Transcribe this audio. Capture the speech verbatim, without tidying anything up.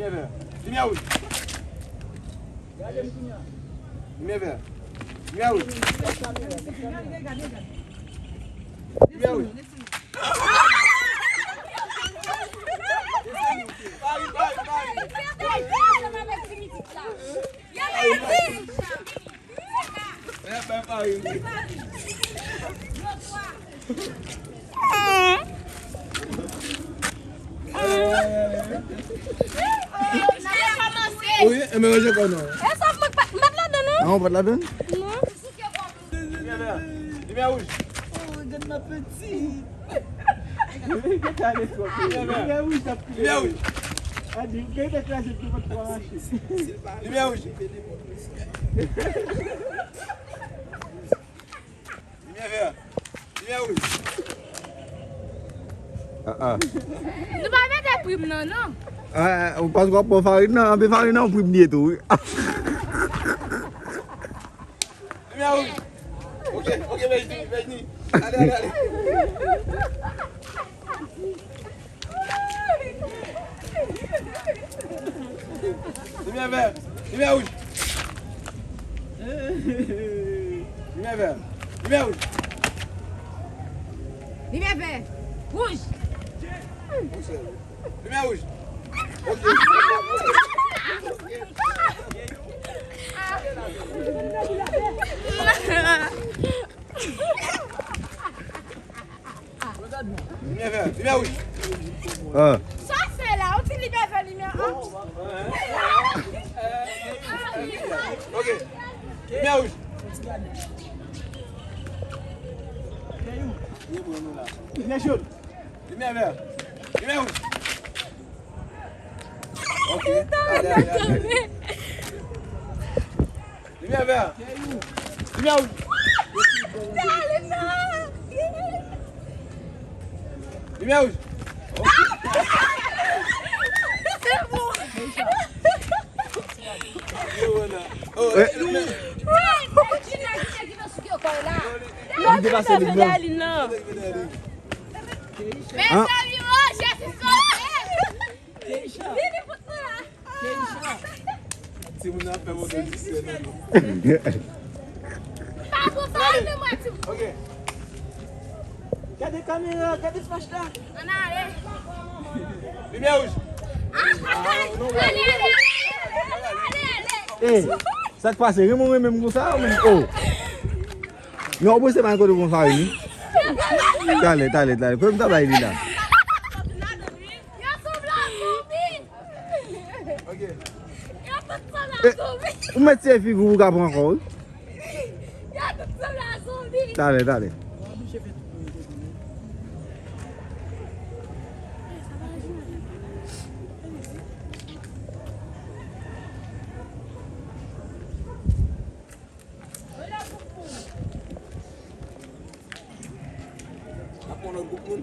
Limyè vè. Limyè wouj. Limyè vè. Limyè wouj. Limyè wouj. Pari, pari, pari. Wi, e mwen manje kò non. E sa mwen pa, m pa t ladan non. Ah, ou pa t ladan? Non. Limyè vè. Limyè wouj. Oh, regarde ma petite. Limyè vè. Limyè wouj t ap kriye. Limyè wouj. A di, m gen te kraze tou, pa t kwa rache. Limyè wouj. Limyè vè. Limyè wouj. Ah, ah. Nou pa mete prim nan, non. Ah, ou pa sou ap pran farin nan, anpe farin nan, ou prim li tou, wi. Limyè wouj. Ok, ok, Vèjni, Vèjni. Ale, ale, ale. Limyè vè. Limyè wouj. Limyè vè. Limyè wouj. Limyè vè. Wouj. Limyè wouj. Ok. Limyè vè, limyè wouj. Ah. Sa se la, ou di limyè vè, limyè an. Ok. Limyè wouj. Limyè jòn. Limyè vè. Limyè wouj. Ok. Ale, ale, ale, ale. Limyè vè. Limyè wouj. Limyè wouj. Li depase li, non. Mezanmi, o, Jezi sove! Vini pou sa! Timoun nan ap fè moto disè nan nou. Pa pou farin nan mwen, timoun. Ok. Gade kamera, gade flash la. Ann ale. Limyè wouj. Ale, ale, ale. Ey, sa k pase? Renmen w renmen m konsa, ou menm? Oh. Non, ou panse pa gen kote pou farin, wi. Talè, talè, talè. Fè m ta bay li la. Yo sanble a zonbi. Ok. Yo tout sanble a zonbi. Ou mèt se figi ou ka pran ankò, wi. Yo tout sanble a zonbi. Talè, talè. N ap pran lòt gwoup moun.